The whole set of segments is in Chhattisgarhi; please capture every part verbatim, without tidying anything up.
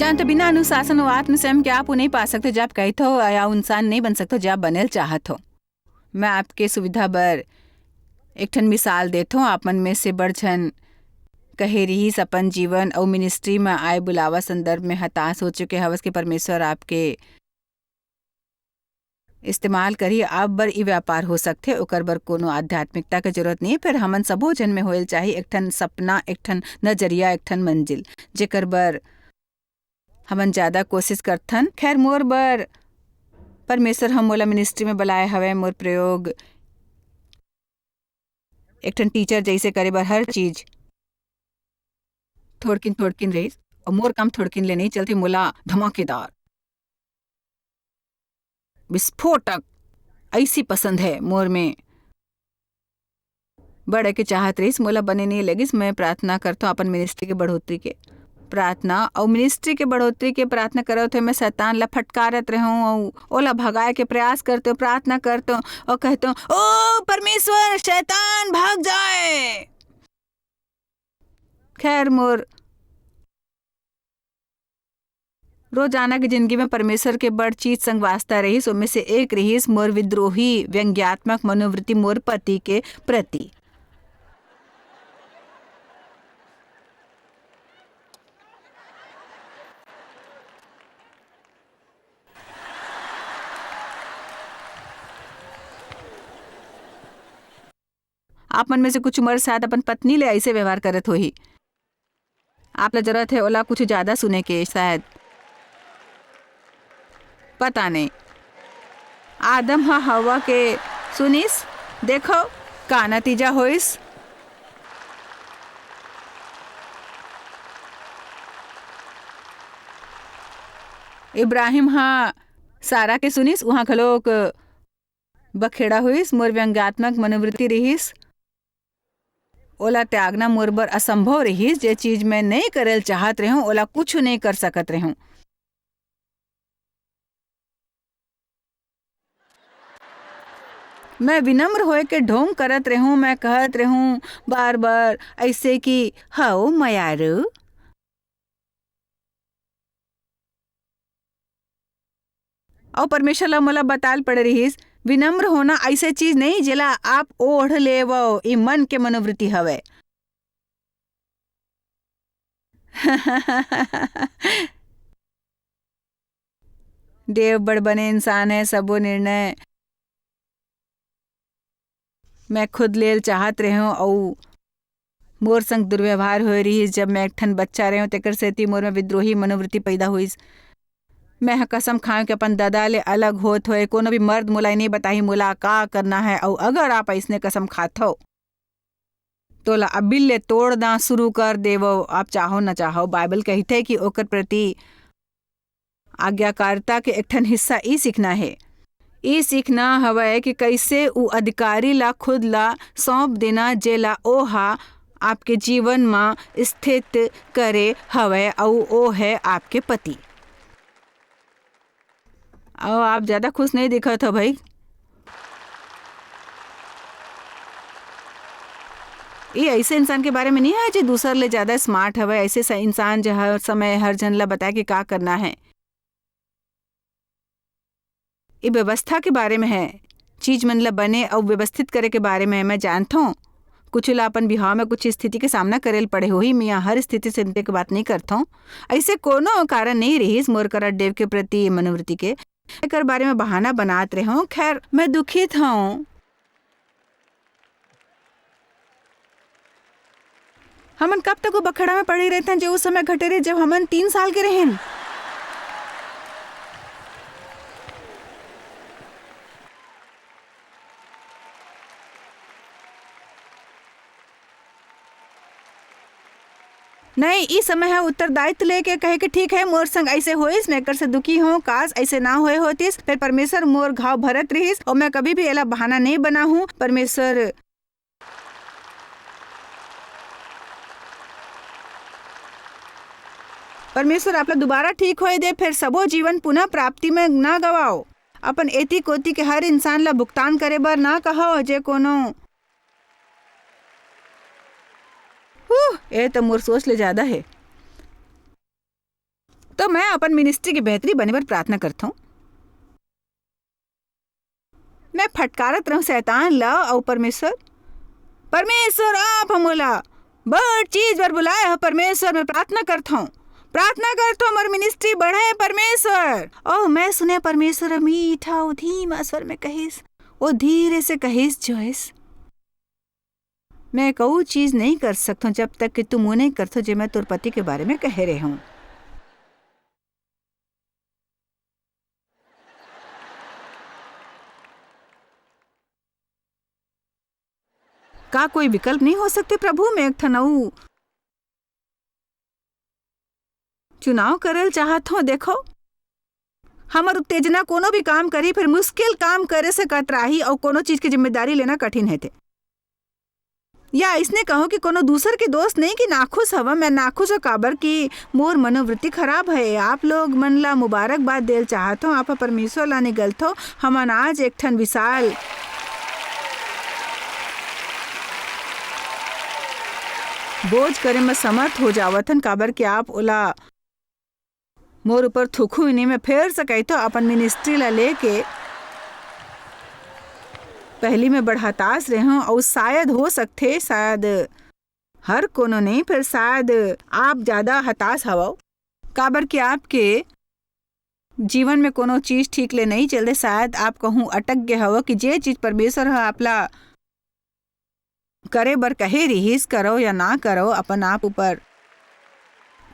अंत बिना अनुशासन अउ आत्मसंयम के आप वो नहीं पा सकते, जो आप कहते हो, या इंसान नहीं बन सकते, जो आप बनेल चाहत हो। मैं आपके सुविधा बर एक ठन मिसाल देत हूँ। आप मन में से बड़ झन कहे रिहिस, अपन जीवन अउ मिनिस्ट्री में आए बुलावा संदर्भ में हताश हो चुके हवस कि परमेश्वर आपके इस्तेमाल करही। आप बर ई व्यापार हो सकथे, ओकर बर कोनो आध्यात्मिकता के जरूरत नहीं। फिर हमन सबो झन में होएल चाही एक ठन सपना, एक ठन नजरिया, एक ठन मंजिल, जेकर बर हमन ज्यादा कोशिश करथन। खैर, मोर बर परमेश्वर ह मोला मिनिस्ट्री में बलाए हवय। मोर प्रयोग एक ठन टीचर जैसे करे बर हर चीज थोड़किन थोड़किन रहिस, अउ मोर काम थोड़किन ले नहीं चलते। मोला धमाकेदार, विस्फोटक ऐसी पसंद है मोर में। बड़े के चाहत रहिस, मोला बने नहीं लगिस। मैं प्रार्थना करथों अपन मिनिस्ट्री के बढ़ोतरी के। प्रार्थना अउ मिनिस्ट्री के बढ़ोतरी के प्रार्थना करत हुए मैं शैतान ला फटकारत रहूं अउ ओला भगाए के प्रयास करते, प्रार्थना करते अउ कहते, "ओ परमेश्वर, शैतान भाग जाए।" खैर, मोर रोजाना के जिंदगी में परमेश्वर के बड़ चीज संग वास्ता रहिस, ओमे से एक रहिस मोर विद्रोही व्यंग्यात्मक मनोवृत्ति मोर पति के प्रति। आप मन में से कुछ मर्द शायद अपन पत्नी ले ऐसे व्यवहार करत होही। आप ला जरूरत है ओला कुछ ज्यादा सुने के शायद। पता नहीं। आदम ह हवा के सुनिस, देखो का नतीजा होइस। इब्राहिम ह सारा के सुनिस, उहाँ घलोक बखेड़ा होइस। मोर व्यंग्यात्मक मनोवृत्ति रिहिस, ओला त्यागना मोर बर असंभव रिहिस। जे चीज मैं नइ करेल चाहत रेहूं, ओला कुछु नइ कर सकत रेहूं। मैं विनम्र होए के ढोंग करत रेहूं, मैं कहत रेहूं बार-बार अइसे कि, "हव मयारू।" अउ परमेश्वर ला मोला बताल पड़े रिहिस, विनम्र होना अइसे चीज नइ, जेला आप ओढ़ लेवव, ई मन के मनोवृत्ति हवय। देव बड़ बने इंसान है, सबो निर्णय मैं खुद लेल चाहत रेहेंव अउ मोर संग दुर्व्यवहार होए रिहिस, जब मैं एक ठन बच्चा रेहेंव, तेकर सेती मोर में विद्रोही मनोवृत्ति पैदा होइस। मैं ह कसम खाएंव कि अपन ददा ले अलग होत होए कोनो भी मर्द मोला नइ बताही मोला का करना है, अउ अगर आप अइसने कसम खाथव, तोला अबिल ले तोड़ना शुरू कर देवव, आप चाहो न चाहो। बाइबल कहिथे कि ओकर प्रति आज्ञाकारिता के एक ठन हिस्सा ई सीखना हे। ई सीखना हवय कि कइसे उ अधिकारी ला खुद ला सौंप देना, जेला ओ हा आपके जीवन म स्थित करे हवय, अउ ओ है आपके पति। अउ आप ज्यादा खुश नहीं दिखत हो भाई। ये ऐसे इंसान के बारे में नहीं है जो दूसर ले ज्यादा स्मार्ट हवय, ऐसे स-, इंसान जो हर समय हर जन ला बताए कि का करना है। ये व्यवस्था के बारे में है, चीज मन ला बने अउ व्यवस्थित करे के बारे में मैं जानथों। कुछ ला अपन बिहाव में कुछ स्थिति के सामना करे ल पड़े होही, मैं हर स्थिति से निपटे के बात नहीं करथों। ऐसे कोनो कारण नहीं रहिस मोर करा देव के प्रति ये मनोवृत्ति के। एकर बारे में बहाना बनात रेहों। खैर, मैं दुखित हूँ। हमन कब तक वो बखड़ा में पड़े रहथन, जो उस समय घटे रहे, जब हमन तीन साल के रहेन? नहीं, ई समय ह उत्तरदायित्व लेके कहे के ठीक है, मोर संग ऐसे होइस, मैं एकर से दुखी हूँ, काश ऐसे ना होए होतिस, फिर परमेश्वर मोर घाव भरत रहिस, और मैं कभी भी एला बहाना नहीं बना हूँ। परमेश्वर, परमेश्वर आप ला दोबारा ठीक होए दे, फिर सबो जीवन पुनः प्राप्ति में ना गवाओ। अपन एती कोती के हर इंसान ला भुगतान करे बर ना कहो, जे कोनो हू, ए तो मोर सोच ले ज्यादा हे। तो मैं अपन ministry के बेहतरी बने बर प्रार्थना करथौं। मैं फटकारत रहूं शैतान ला अउ परमेश्वर, "परमेश्वर, आप ह मोला बड़ चीज बर बुलाए हो परमेश्वर, मैं प्रार्थना करथौं, प्रार्थना करथौं, मोर ministry बढ़े परमेश्वर।" ओह, मैं सुने परमेश्वर ह मीठा अउ धीमा स्वर में कहिस, वो धीरे से कहिस, "जोइस, मैं एक अउ चीज नइ कर सकथौं जब तक कि तुम वो नइ करथो जे मैं तोर पति के बारे में कहे रेहे हूं।" का कोई विकल्प नहीं हो सकते, प्रभु? मैं एक ठन अउ चुनाव करल चाहत हौं। देखो, हमर उत्तेजना कोनो भी काम करी, फिर मुश्किल काम करे से कतराही अउ कोनो चीज के जिम्मेदारी लेना कठिन हे थे। या इसने कहो कि कोनो दूसर के दोस्त नहीं कि नाखुश हवा, मैं नाखुश हौं काबर कि मोर मनोवृत्ति खराब है। आप लोग मन ला मुबारकबाद देल चाहत हौं, आप ह परमेश्वर ला निगलथो। हमन आज एक ठन विशाल बोझ करे म समर्थ हो जावत हन, काबर कि आप ओला मोर ऊपर थूकहू ही नहीं, मैं फेर से कहिथौं अपन ministry ला लेके पहली मैं बड़ हताश रेहे हौं, अउ शायद हो सकथे, शायद हर कोनो नहीं, फिर शायद आप ज्यादा हताश हवव, काबर कि आपके जीवन में कोनो चीज ठीक ले नहीं चलते, शायद आप कहूं अटक गए हवव कि जे चीज परमेश्वर ह आपला करे बर कहे रिहिस, करो या ना करो, अपन आप ऊपर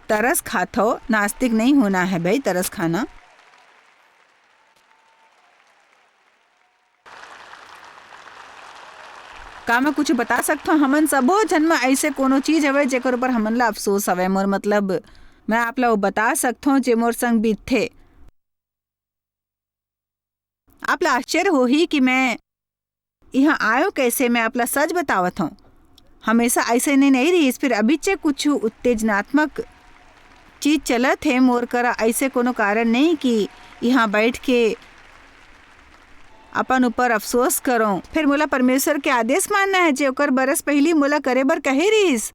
तरस खाथो। नास्तिक नहीं होना है भाई, तरस खाना। का मैं कुछ बता सकथो? हमन सबो झन म ऐसे कोनो चीज हवे जेकर ऊपर हमन ला अफसोस हवे। मोर मतलब, मैं आप ला वो बता सकथो जे मोर संग बीतथे। आप ला आश्चर्य होही कि मैं इहाँ आयो कैसे। मैं आप ला सच बतावत हौं, हमेशा ऐसे नहीं, नहीं रहिस, फिर अभी चे कुछ उत्तेजनात्मक चीज चलत हे मोर करा। ऐसे कोनो कारण नहीं कि इहाँ बैठ के अपन ऊपर अफसोस करो। फिर मोला परमेश्वर के आदेश मानना है, जे ओकर बरस पहली मोला करे बर कहे रहिस।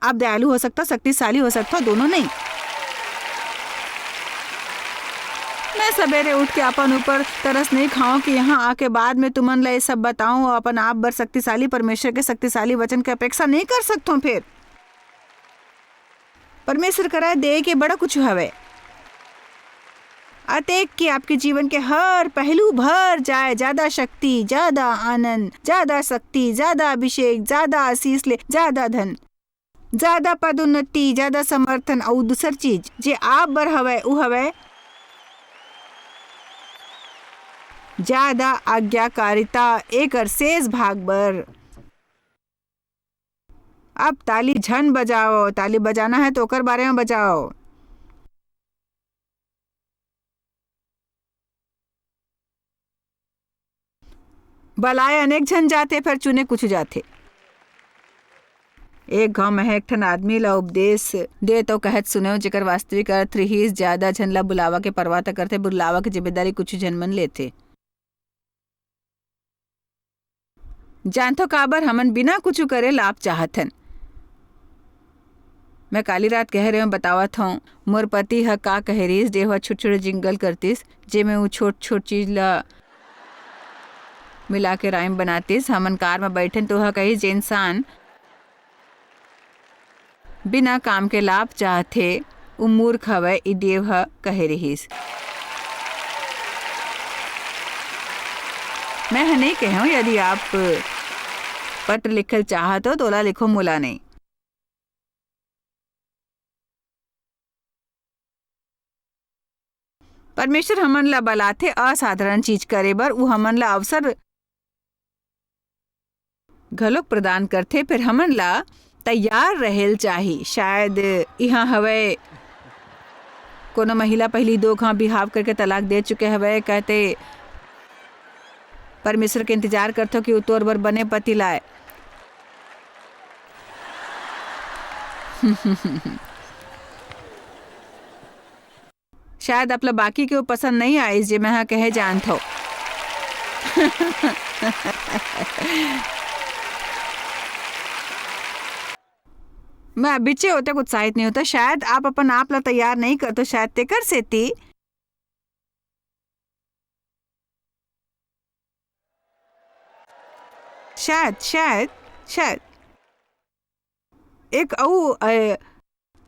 आप दयालु हो सकता, शक्तिशाली हो सकता, दोनों नहीं। मैं सवेरे उठ के अपन ऊपर तरस नहीं खाऊं कि यहाँ आके बाद में तुमन ला ये सब बताऊं और अपन आप बर शक्तिशाली परमेश्वर के शक्तिशाली वचन के अपेक्षा नहीं कर सकता हूं। फिर परमेश्वर करा दे के बड़ा कुछ हवे, अतेक कि आपके जीवन के हर पहलू भर जाए, ज्यादा शक्ति, ज्यादा आनंद, ज्यादा शक्ति, ज्यादा अभिषेक, ज्यादा आशीष ले, ज्यादा धन, ज्यादा पदोन्नति, ज्यादा समर्थन अउ दूसर चीज जे आप बर हवय, उ हवय ज्यादा आज्ञाकारिता। एकर शेष भाग बर अब ताली झन बजाओ, ताली बजाना है तो ओकर बारे में बजाओ। बलाए अनेक झन जाथे, फेर चुने कुछ जाथे। एक घांव मैं एक ठन आदमी ला उपदेश दे तो कहत सुनेव, जेकर वास्तविक अर्थ रिहिस, ज्यादा झन ला बुलावा के परवाह त करथे, बुलावा के जिम्मेदारी कुछ झन मन लेथे। जानथो काबर हमन बिना कुछ करे लाभ चाहत हन? मैं काली रात कह रहे हूँ, बतावत हूँ, मोर पति ह का कहे रिहिस, जे ओह छोट-छोट jingle करतिस, जेमे वो छोट-छोट चीज ला मिला के rhyme बनातिस। हमन कार म बैठन तो ओह कहिस, "जे इंसान बिना काम के लाभ चाहथे, उ मूर्ख हवय," ई देव ह कहे रिहिस। मैं ह नइ कहेंव, यदि आप पत्र लिखल चाहत हो, तो ओला लिखो, मोला नइ। परमेश्वर हमन ला बलाथे असाधारण चीज करे बर, उ हमन ला अवसर घलोक प्रदान करथे, फेर हमन ला तैयार रहेल चाही। शायद इहाँ हवय, कोनो महिला पहिली दो घांव बिहाव करके तलाक दे चुके हवय, कहते परमेश्वर के इंतजार करथो कि उ तोर बर बने पति लाए। शायद आप ला बाकी के वो पसंद नइ आइस, जे मैं ह कहे जानथव। मैं अभिचे ओतेक उत्साहित नहीं होता। शायद आप अपन आप ला तैयार नहीं करते, शायद तेकर सेती। शायद, शायद, शायद। एक अऊ, अ,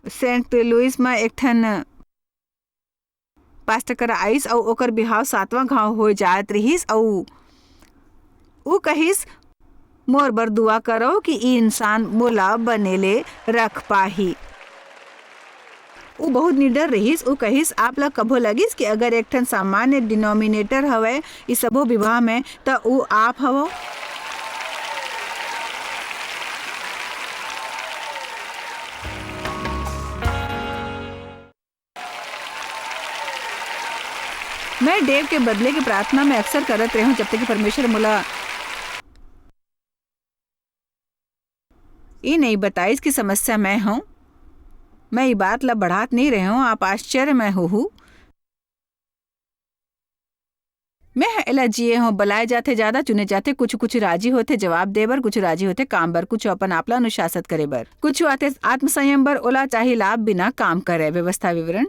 सेंट लुइस म एक ठन पास्टर करा आइस अऊ ओकर बिहाव सातवां घाव हो जात रिहिस अऊ ऊ कहिस, "मोर बर दुआ करो कि ई इंसान मोला बने ले रख पाही।" ऊ बहुत निडर रिहिस। ऊ कहिस, "आप ला कभो लगिस कि अगर एक ठन सामान्य डिनोमिनेटर हवय ई सबो विवाह में, त ऊ आप हवव?" मैं डेव के बदले के प्रार्थना में अक्सर करत रेहूं, जब तक कि परमेश्वर मोला ई नहीं बताइस कि समस्या मैं हूं। मैं ई बात ला बढ़ात नहीं रेहूं, आप आश्चर्य में होहू। मैं ह एला जिए हूं, बलाए जाथे, ज्यादा चुने जाथे, कुछ, कुछ राजी होथे जवाब दे बर, कुछ राजी होथे काम बर, कुछ अपन आप ला अनुशासित करे बर, कुछ आथे आत्मसंयम बर, ओला चाही लाभ बिना काम करे। व्यवस्था विवरण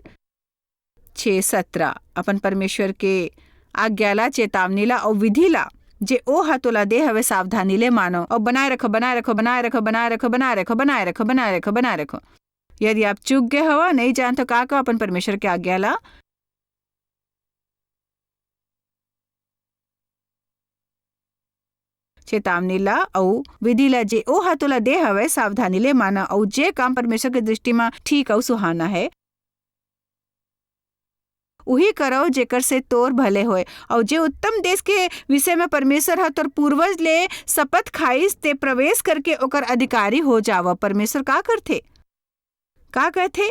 छह सत्रह, अपन परमेश्वर के आज्ञा ला, चेतावनी ला अउ विधि ला, जे ओ ह तोला दे हवे, सावधानी ले मानो अउ बनाए रखो, बनाए रखो, बनाए रखो, बनाए रखो, बनाए रखो, बनाए रखो, बनाए रखो, बनाए रखो। यदि आप चूक गए हवा, नहीं जानथो का का, अपन परमेश्वर के आज्ञा ला, चेतावनी ला अउ विधि ला, जे ओ ह तोला दे हवय, सावधानी ले माना, अउ जे काम परमेश्वर के दृष्टि म ठीक अउ सुहाना है, उही करव, जेकर से तोर भले होय। अउ जे उत्तम देश के विषय म परमेश्वर ह तोर पूर्वज ले शपथ खाइस, ते प्रवेश करके ओकर अधिकारी हो जावव। परमेश्वर का करथे? का कहथे?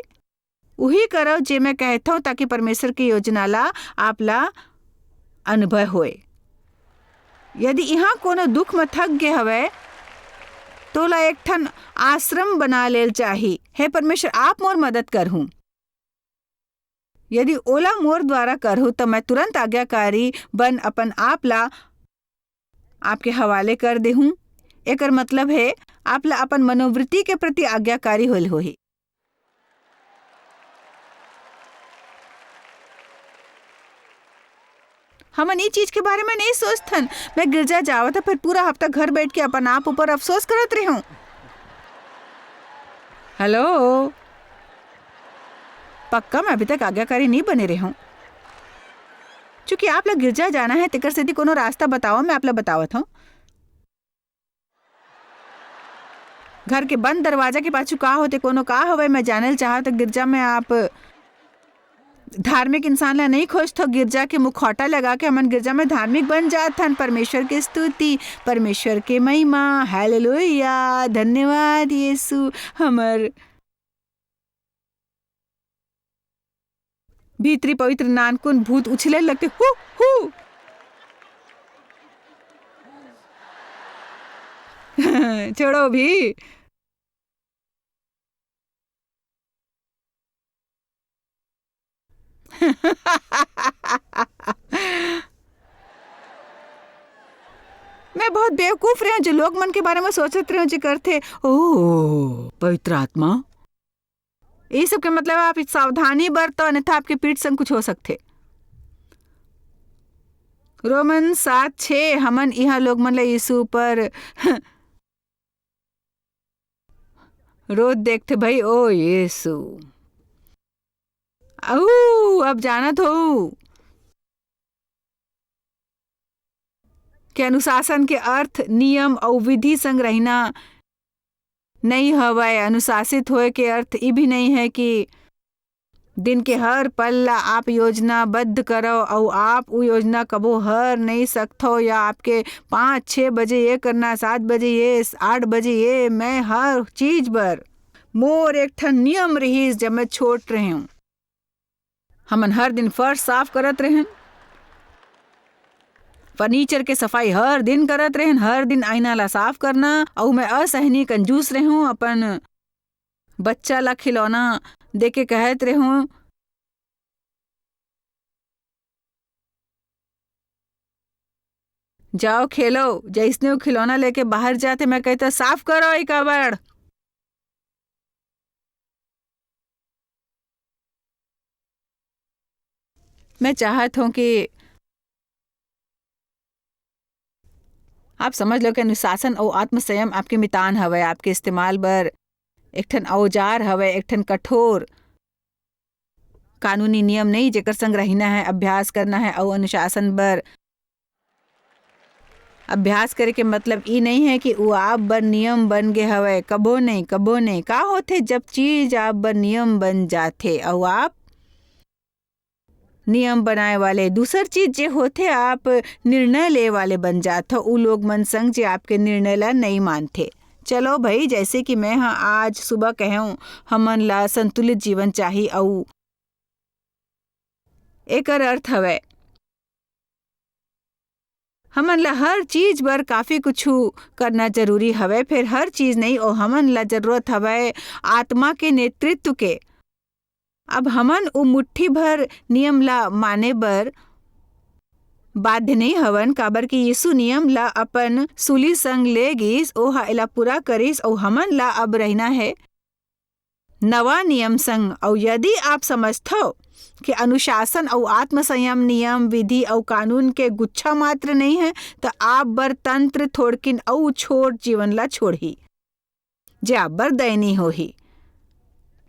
उही करव, जे मैं कहथंव, ताकि परमेश्वर के योजना ला आप ला अनुभव होय। यदि इहाँ कोनो दुख म थक गे हवय, तोला एक ठन आश्रम बना लेल चाही। हे परमेश्वर, आप मोर मदद करहू। यदि ओला मोर द्वारा करहू, त मैं तुरंत आज्ञाकारी बन अपन आप ला आपके हवाले कर देहूं। एकर मतलब हे, आप ला अपन मनोवृत्ति के प्रति आज्ञाकारी होल होही। हमन ई चीज के बारे में नहीं सोचथन। मैं गिरजा जावत, फिर पूरा हफ्ता घर बैठ के अपन आप ऊपर अफसोस करत रहूं। हेलो, पक्का मैं अभी तक आज्ञाकारी नहीं बने रहूं। चूंकि आप ला गिरजा जाना है, तेकर सेती कोनो रास्ता बताओ, मैं आप ला बतावत हूं। घर के बंद दरवाजा के पाछू का होथे, कोनो का हवय, मैं जानल चाहत हूं। गिरजा में आप धार्मिक इंसान ला नहीं खोजथो। गिरजा के मुखौटा लगा के हमन गिरजा में धार्मिक बन जात हन। परमेश्वर के स्तुति, परमेश्वर के महिमा, हालेलुया, धन्यवाद यीशु। हमर भीतरी पवित्र नानकुन भूत उछले लगथे, हु, हु। छोड़ो भी। मैं बहुत बेवकूफ रहे हूँ, जो लोग मन के बारे में सोचत रहे हूँ, जे करथे, "ओ, पवित्र आत्मा।" ये सब के मतलब आप सावधानी बरतो, अन्यथा आपके पीठ संग कुछ हो सकथे। रोमन सात छः, हमन इहाँ लोग मन ला यीशु ऊपर रोज देखथे भाई, ओ यीशु। अऊ, अब जानत हो कि अनुशासन के अर्थ नियम अऊ विधि संग रहिना नई हवय। अनुशासित होए के अर्थ ई भी नई है कि दिन के हर पल ला आप योजनाबद्ध करव अऊ आप उ योजना कबो हर नई सकथव या आपके पाँच, छः बजे ये करना, सात बजे ये, आठ बजे ये, मैं हर चीज बर, मोर एक ठन नियम रिहिस जब मैं छोट रहेंव। हमन हर दिन फर्श साफ करत रहेन, फर्नीचर के सफाई हर दिन करत रहेन, हर दिन आईना ला साफ करना। अऊ मैं असहनीय कंजूस रहेंव, अपन बच्चा ला खिलौना देके कहत रहेंव, "जाओ खेलो।" जइसने वो खिलौना लेके बाहर जाथे, मैं कहता, "साफ करो ई कबड़।" मैं चाहत हूँ कि आप समझ लो कि अनुशासन अउ आत्मसंयम आपके मितान हवय, आपके इस्तेमाल बर एक ठन औजार हवय, एक ठन कठोर कानूनी नियम नहीं, जेकर संग रहिना है, अभ्यास करना है अउ अनुशासन बर अभ्यास करे के मतलब ई नहीं है कि वो आप बर नियम बन गे हवय। कभो नहीं, कभो नहीं। का होथे, जब चीज आप बर नियम बन जाथे अउ आप नियम बनाए वाले, दूसर चीज जे होथे, आप निर्णय ले वाले बन जात हो, उ लोग मन संग जे आपके निर्णय ला नई मानथे। चलो भाई, जैसे कि मैं हा आज सुबह कहेंव, हमन ला संतुलित जीवन चाही, अउ एकर अर्थ हवय, हमन ला हर चीज बर काफी कुछु करना जरूरी हवय, फेर हर चीज नहीं, ओ हमन ला जरूरत हवय आत्मा के नेतृत्व के। अब हमन उ मुट्ठी भर नियम ला माने बर बाध्य नहीं हवन, काबर कि यीशु नियम ला अपन सूली संग ले गिस, ओह एला पूरा करिस, अउ हमन ला अब रहिना हे नवा नियम संग। अउ यदि आप समझथव कि अनुशासन अउ आत्मसंयम नियम, विधि अउ कानून के गुच्छा मात्र नहीं है, त आप बर तंत्र थोड़किन अउ छोट जीवन ला छोड़ही, जे आप बर दयनीय होही।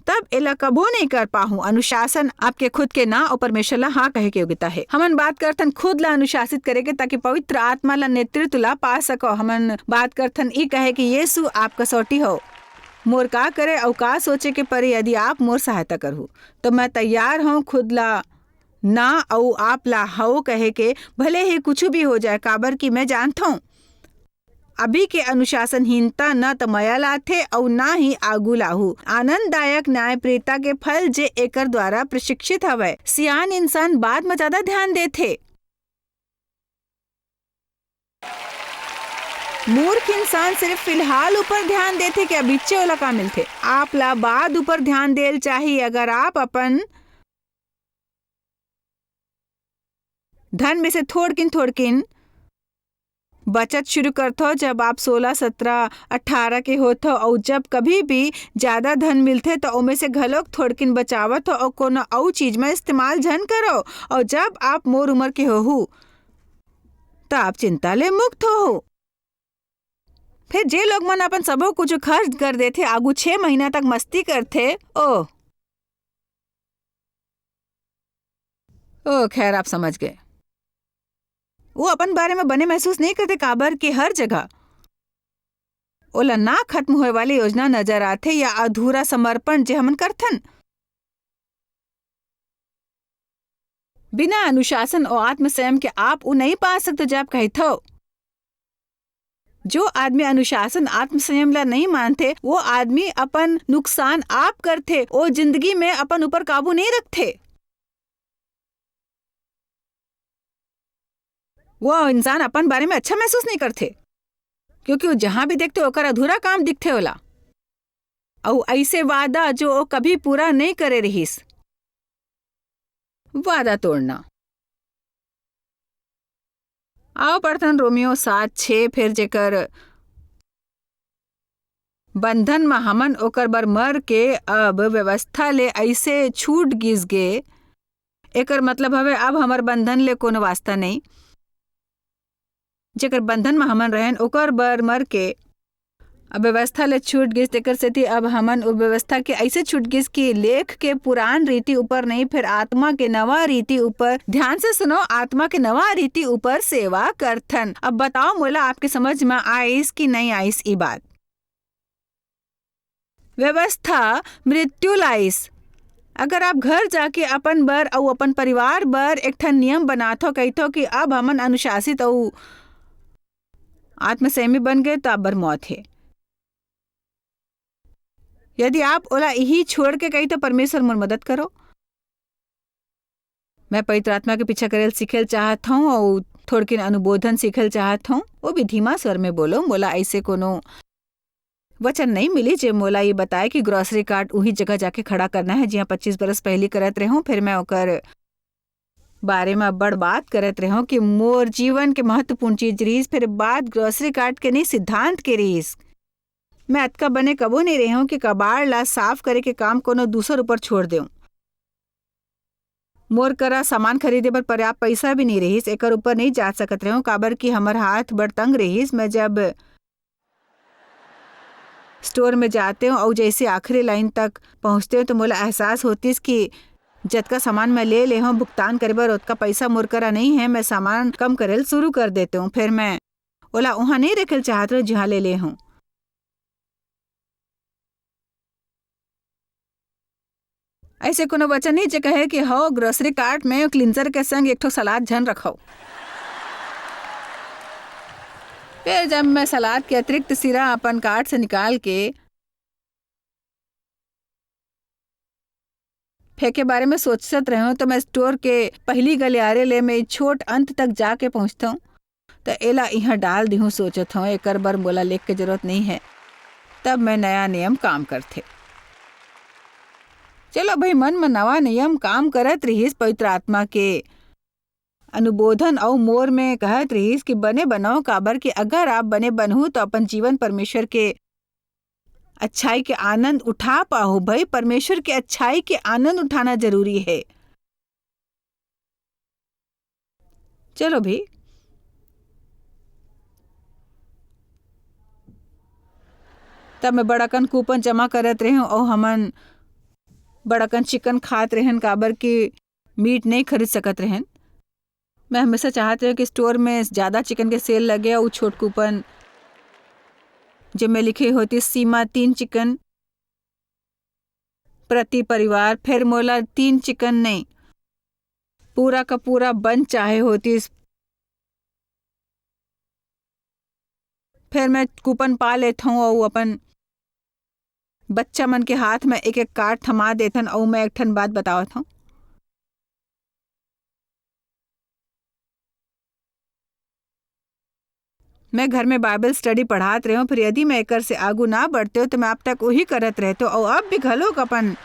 तब एला कभो नहीं कर पाहूं। अनुशासन आपके खुद के ना, अउ परमेश्वर ला हाँ कहे के योग्यता है। हमन बात करथन खुद ला अनुशासित करे के, ताकि पवित्र आत्मा ला नेतृत्व ला पा सको। हमन बात करथन ई कहे कि यीशु आप कसौटी हो, मोर का करे अउ का सोचे के परे, यदि आप मोर सहायता करहु, तो मैं तैयार हूँ खुद ला ना अउ आप ला हव कहे के, भले ही कुछु भी हो जाए, काबर कि मैं जानथों, अभी के अनुशासनहीनता न त मया लाथे अउ ना ही आगू लाहू। आनंददायक न्यायप्रियता के फल जे एकर द्वारा प्रशिक्षित हवय। सियान इंसान बाद म ज्यादा ध्यान देथे। मूर्ख इंसान सिर्फ फिलहाल ऊपर ध्यान देथे कि अभिच्चे ओला का मिलथे। आप ला बाद ऊपर ध्यान देल चाही। अगर आप अपन धन में से थोड़किन थोड़किन बचत शुरू करथो, जब आप सोलह, सत्रह, अठारह के होथो, अउ जब कभी भी ज्यादा धन मिलथे, तो ओमे से घलोक थोड़किन बचावत हो अउ कोनो अउ चीज में इस्तेमाल झन करो। अउ जब आप मोर उम्र के होहू, त आप चिंता ले मुक्त होहू। फिर जे लोग मन अपन सबो कुछ खर्च कर देथे, आगू छह महीना तक मस्ती करथे, ओ, ओ, खैर, आप समझ गए। वो अपन बारे में बने महसूस नहीं करथे, काबर कि हर जगह ओला ना खत्म होए वाली योजना नजर आथे या अधूरा समर्पण जे हमन करथन। बिना अनुशासन और आत्मसंयम के आप वो नहीं पा सकते, जब कहथो। जो आदमी अनुशासन, आत्मसंयम ला नहीं मानथे, वो आदमी अपन नुकसान आप करथे, वो जिंदगी में अपन ऊपर काबू नहीं रखथे। वो इंसान अपन बारे में अच्छा महसूस नहीं करथे, क्योंकि वो जहां भी देखथे, ओकर अधूरा काम दिखथे ओला। अउ ऐसे वादा, जो वो कभी पूरा नहीं करे रहिस। वादा तोड़ना। आओ पढ़थन रोमियो सात छः, फेर जेकर बंधन म हमन ओकर बर मर के अब व्यवस्था ले अइसे छूट गिस गे, एकर मतलब हवे, अब हमर बंधन ले कोनो वास्ता नहीं। जेकर बंधन म हमन रहन, ओकर बर मर के अब व्यवस्था ले छूट गिस, तेकर सेती अब हमन ओ व्यवस्था के अइसे छूट गिस कि लेख के पुरान रीति ऊपर नहीं, फेर आत्मा के नवा रीति ऊपर। ध्यान से सुनो, आत्मा के नवा रीति ऊपर सेवा करथन। अब बताओ मोला, आपके समझ म आइस कि नहीं आइस ई बात? व्यवस्था मृत्यु लाइस। अगर आप घर जाके अपन बर अउ अपन परिवार बर एक ठन नियम बनाथो, कहिथो कि अब हमन अनुशासित अउ आत्मसंयमी बन गए, तो आप बर मौत हे। यदि आप ओला इही छोड़ के कही, तो परमेश्वर मोर मदद करो। मैं पवित्र आत्मा के पीछा करेल सीखेल चाहत हूँ अउ थोड़किन अनुबोधन सीखेल चाहत हूँ। वो भी धीमा स्वर में बोलो, मोला ऐसे कोनो वचन नहीं मिली जे मोला ये बताए कि ग्रोसरी कार्ट उही जगह जाके खड़ा करना है, जिहाँ पच्चीस बरस पहली करत रहूँ। फिर मैं ओकर बारे में बड़ बात करत रहूँ कि मोर जीवन के महत्वपूर्ण चीज रहीस। फिर बात ग्रोसरी कार्ट के नहीं, सिद्धांत के रहीस। मैं अतका बने कबो नहीं रहूँ कि कबाड़ ला साफ करे के काम कोनो दूसर ऊपर छोड़ देऊँ। मोर करा सामान खरीदे बर पर्याप्त पइसा भी नइ रिहिस, एकर ऊपर नइ जा सकत रहेंव, काबर कि हमर हाथ बड़ तंग रिहिस। मैं जब स्टोर में जातेंव अउ जइसे आखिरी लाइन तक पहुंचतेंव, तो मोला एहसास होतिस कि जतका सामान मैं ले ले हंव, भुगतान करे बर ओतका पइसा मोर करा नइ हे। मैं सामान कम करे ल शुरू कर देतेंव। फेर मैं ओला उहां नइ रखे ल चाहत रहेंव, जिहां ले ले हंव। अइसे कोनो वचन नइ जे कहे कि हव, ग्रोसरी कार्ट में क्लींजर के संग एक ठो सलाद झन रखव। फेर जब मैं सलाद के अतिरिक्त सिरा अपन कार्ट से निकाल के फेंके बारे में सोचत रहेंव, तो मैं स्टोर के पहिली गलियारे ले मैं छोट अंत तक जाके पहुंचतेंव। त एला इहां डाल दिहूं, सोचत हंव, एकर बर मोला लेख के जरूरत नइ हे। तब मैं नया नियम काम करथे। चलो भई, मन म नवा नियम काम करत रिहिस, पवित्र आत्मा के अनुबोधन अउ मोर में कहत रिहिस कि बने बनव, काबर कि अगर आप बने बनहू, त अपन जीवन परमेश्वर के अच्छाई के आनंद उठा पाहू। भई, परमेश्वर के अच्छाई के आनंद उठाना जरूरी हे। चलो भी। तब मैं बड़कन कूपन जमा करत रहेंव अउ हमन बड़कन चिकन खात रहेन, काबर कि मीट नइ खरीद सकत रहेन। मैं हमेशा चाहत रहेंव कि स्टोर में ज्यादा चिकन के सेल लगे अउ छोट कूपन, जेमे लिखे होतिस सीमा तीन चिकन प्रति परिवार, फेर मोला तीन चिकन नइ, पूरा का पूरा बंच चाहे होतिस। फेर मैं कूपन पा लेथंव अउ अपन बच्चा मन के हाथ में एक-एक कार्ड थमा देथन अउ मैं एक ठन बात बतावत हंव। मैं घर में बाइबल स्टडी पढ़ात रहेंव, फेर यदि मैं एकर से आगू ना बढ़तेंव, त मैं आप तक उही करत रहतेंव अउ अब भी घलोक अपन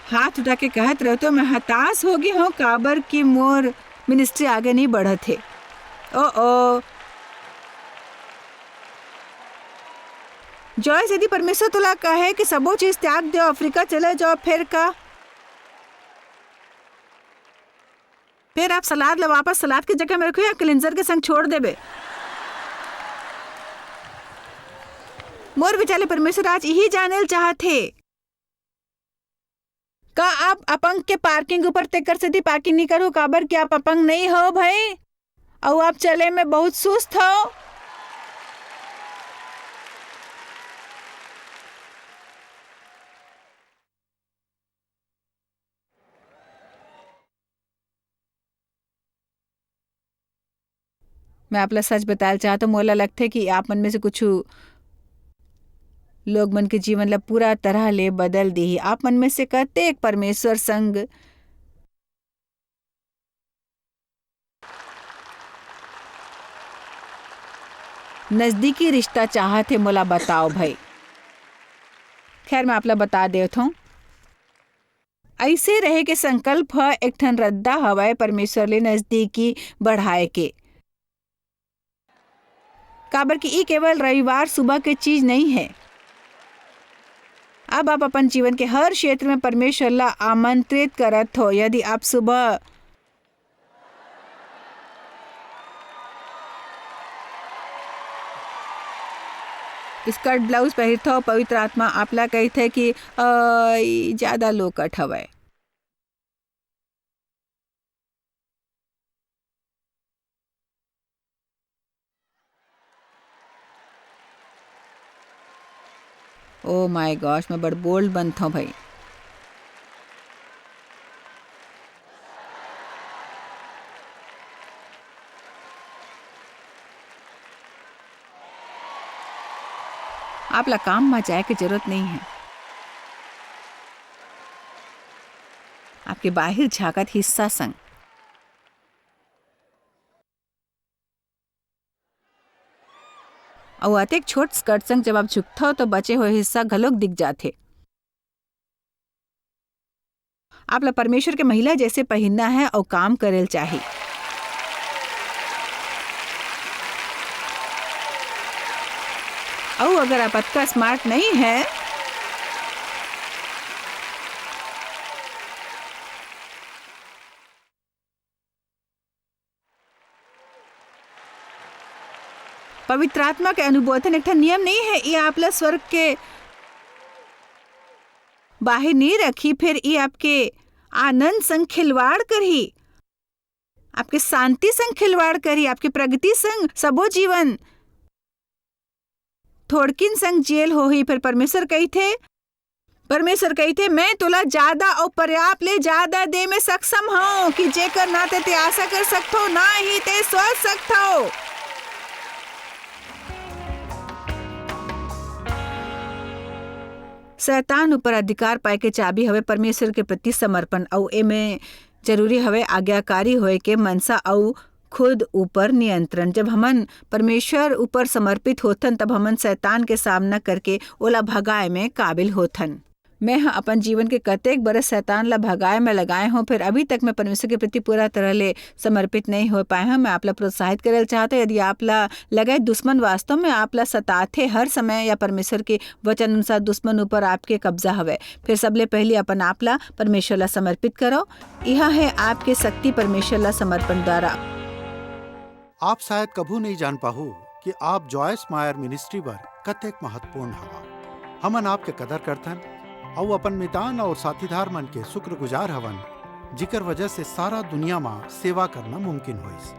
हाथ उठा के कहत रहतेंव, मैं हताश हो गे हंव, काबर कि मोर मिनिस्ट्री आगे नइ बढ़त हे। ओ, ओ। जॉयस, यदि परमेश्वर तोला कहे कि सबो चीज त्याग देव, अफ्रीका चले जाव, फेर का? फेर आप सलाद ला वापस सलाद के जगह में रखो या क्लींजर के संग छोड़ देबे? मोर विचार ले परमेश्वर आज इही जाने ल चाहत हे। का आप अपंग के पार्किंग ऊपर तेकर सेती पार्किंग नइ करो, काबर कि आप अपंग नइ हो भई, अउ आप चले में बहुत सुस्त हो। मैं आप ला सच बताए ल चाहत हंव, मोला लगथे कि आप मन में से कुछु लोग मन के जीवन ला पूरा तरह ले बदल दिही। आप मन में से कतेक परमेश्वर संग नजदीकी रिश्ता चाहत हे, मोला बताओ भई। खैर, मैं आप ला बता देत हंव, अइसे रहे के संकल्प ह एक ठन रद्दा हवय परमेश्वर ले नजदीकी बढ़ाए के। काबर कि ई केवल रविवार सुबह के चीज नइ हे। अब आप अपन जीवन के हर क्षेत्र में परमेश्वर ला आमंत्रित करत हो। यदि आप सुबह स्कर्ट ब्लाउज पहिरथव, पवित्र आत्मा आप ला कहिथे कि, "अ, ई ज्यादा low cut हवय।" Oh my gosh, मैं बड़ bold बनथव भई। आप ला काम म जाए के जरूरत नइ हे। आपके बाहिर झांकत हिस्सा संग। अउ अतेक छोट स्कर्ट संग जब आप झुकथव, तो बचे हुए हिस्सा घलोक दिख जाथे। आप ला परमेश्वर के महिला जैसे पहिरना हे अउ काम करे ल चाही। अउ अगर आप अतका smart नइ हे, पवित्र आत्मा के अनुबोधन एक ठन नियम नहीं है, ये आपला स्वर्ग के बाहिर नहीं रखी, फिर ये आपके आनंद संग खिलवाड़ करही, आपके शांति संग खिलवाड़ करही, आपके प्रगति संग। सबो जीवन थोड़किन संग जेल होही। फिर परमेश्वर कहिथे, परमेश्वर कहिथे, "मैं तोला ज्यादा अउ पर्याप्त ले ज्यादा दे में सक्षम हूँ कि जेकर ना ते, ते आशा कर सकथो, ना ही ते सोच सकथो।" शैतान ऊपर अधिकार पाए के चाबी हवे परमेश्वर के प्रति समर्पण, अउ एमे जरूरी हवे आज्ञाकारी होए के मनसा अउ खुद ऊपर नियंत्रण। जब हमन परमेश्वर ऊपर समर्पित होथन, तब हमन शैतान के सामना करके ओला भगाए में काबिल होथन। मैं ह अपन जीवन के कतेक बरस शैतान ला भगाए में लगाए हों, फिर अभी तक मैं परमेश्वर के प्रति पूरा तरह ले समर्पित नहीं हो पाए हों। मैं आप ला प्रोत्साहित करे ल चाहत हों, यदि आप ला लगे दुश्मन वास्तव में आप ला सताथे हर समय, या परमेश्वर के वचन अनुसार दुश्मन ऊपर आपके कब्जा हवय, फिर सबले पहली अपन आप ला परमेश्वर ला समर्पित करो। यह है आपके शक्ति परमेश्वर ला समर्पण द्वारा। आप शायद कभू नहीं जान पाहू कि आप जॉयस मायर मिनिस्ट्री बर कतेक महत्वपूर्ण हवा। हमन आपके कदर करथन अउ अपन मितान अउ साथीदार मन के शुक्रगुजार हवन, जिकर वजह से सारा दुनिया म सेवा करना मुमकिन होइस।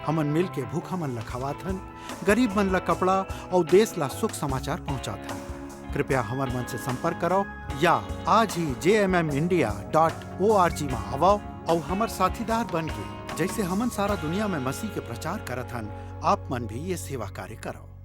हमन मिल के भूखा मन ल खवाथन, गरीब मन ल कपड़ा अउ देश ल सुख समाचार पहुंचाथन। कृपया हमर मन से संपर्क करो या आज ही J M M India dot O R G म आवव अउ हमर साथीदार बन के, जैसे हमन सारा दुनिया में मसीह के प्रचार करत हन, आप मन भी ये सेवा कार्य करो।